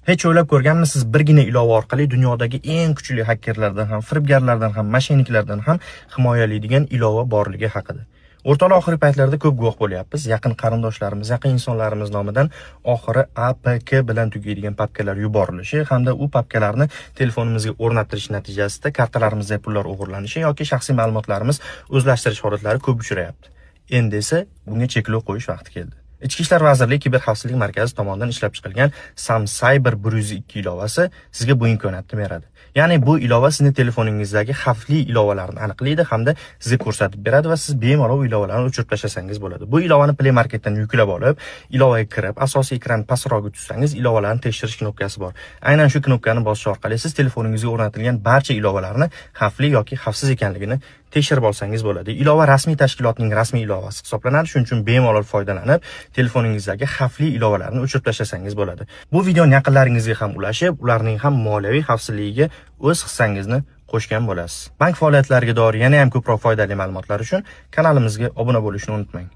Hech o'ylab ko'rganmisiz, birgina ilova orqali dunyodagi eng kuchli hakkerlardan ham, firibgarlardan ham, moshenniklardan ham himoyalaydigan ilova borligi haqida? O'rtoqlar, oxirgi paytlarda ko'p guvoh bo'lyapmiz. Yaqin qarindoshlarimiz, yaqin insonlarimiz nomidan oxiri APK bilan tugaydigan papkalar yuborilishi hamda u papkalarni telefonimizga o'rnatirish natijasida kartalarimizda pullar o'g'irlanishi yoki shaxsiy ma'lumotlarimiz o'zlashtirish holatlari ko'p uchrayapti. Endi esa bunga cheklov qo'yish vaqti keldi. Ichki ishlar vazirligi kiberxavfsizlik markazi tomonidan ishlab chiqilgan SamCyber 102 ilovasi sizga bu imkoniyatni beradi. Ya'ni bu ilova sizni telefoningizdagi xavfli ilovalarni aniqlaydi hamda sizga ko'rsatib beradi va siz bemalol u ilovalarni o'chirib tashlasangiz bo'ladi. Bu ilovani Play Marketdan yuklab olib, ilovaga kirib, asosiy ekran pastroqga tushsangiz, ilovalarni tekshirish knopkasi bor. Aynan shu knopkani bosish orqali siz telefoningizga o'rnatilgan barcha ilovalarni xavfli yoki xavfsiz ekanligini tekshirib olsangiz bo'ladi. Ilova rasmiy tashkilotning rasmiy ilovasi hisoblanadi. Shuning uchun bemalol foydalanib, telefoningizdagi xavfli ilovalarni o'chirib tashlasangiz bo'ladi. Bu videoni yaqinlaringizga ham ulashib, ularning ham moliyaviy xavfsizligiga o'z hissangizni qo'shgan bo'lasiz. Bank faoliyatlariga doir yana ham ko'proq foydali ma'lumotlar uchun kanalimizga obuna bo'lishni unutmang.